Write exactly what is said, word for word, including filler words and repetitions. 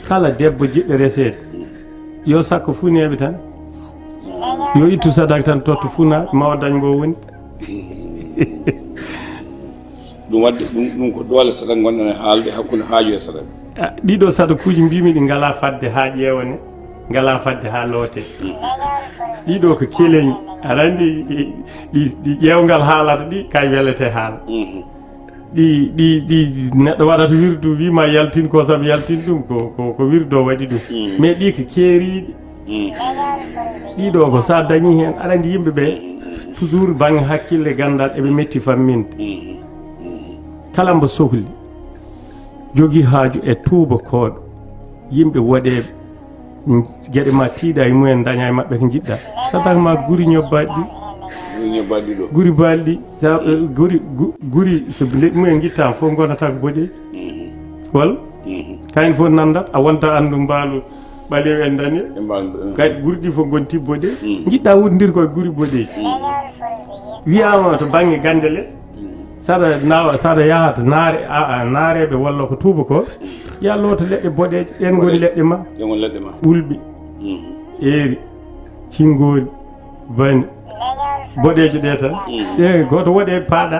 Kala debbo jiɗɗo reseede, yo sakko funeeɓe tan. Yo ittu sadak tan, totta funaaɓe, ma o dañ mbo woni. Ɗum waɗde ɗum ɗum ko doole saɗa gonɗen e haalde hakkunde haaju e saɗa. Ah, ɗiɗo sadakuuji mbimi ɗi ngalaa fadde haa ƴeewane, ngalaa fadde haa loote. Ɗiɗo ko keleñi, aɗa anndi ɗi, ɗi, ɗi ƴeewngal haalata ɗi, kay welete haala. Ɗi, ɗi, ɗi neɗɗo waɗata wirdu, wima yaltin ko saabu yaltin ɗum, ko, ko, ko wirdo waɗi ɗum. Mais ɗi ko keeriiɗi. Ɗiɗo ko sa dañi heen, aɗa anndi yimɓe ɓe, toujours bannge hakkille ganndal eɓe metti famminde. Kala mbo sohli, jogii haaju e tuubakooɓe, yimɓe woɗeeɓe, geɗe ma tiiɗa e mumen, daña e maɓɓe ko njiɗɗa. Sadak ma guri ñobbaɗi ɗi. Guri ñobbaɗi ɗo. Guri balɗi, sa, guri, gu- guri so leɗɗi mumen ngittama fof gonata ko boɗeeji. Walla? Kayen fof nandat, a wonta anndu mbaalu ɓaleew en dani. E mbaalu. Kadi guri ɗi fof gonti boɗeeji. Njiɗɗa wondir koye guri boɗeeji. Wiyama to bannge gande le, saɗa nawa, saɗa yahata naare, a, a, naareɓe walla ko tuuba ko, ya looto leɗɗe boɗeeje, ɗen ngoni leɗɗe ma. Ɗen ngoni leɗɗe ma. Ɓulɓe, eeri, cinngoli, bani, boɗeeje ɗe tan. Ɗe gooto woɗe paaɗa.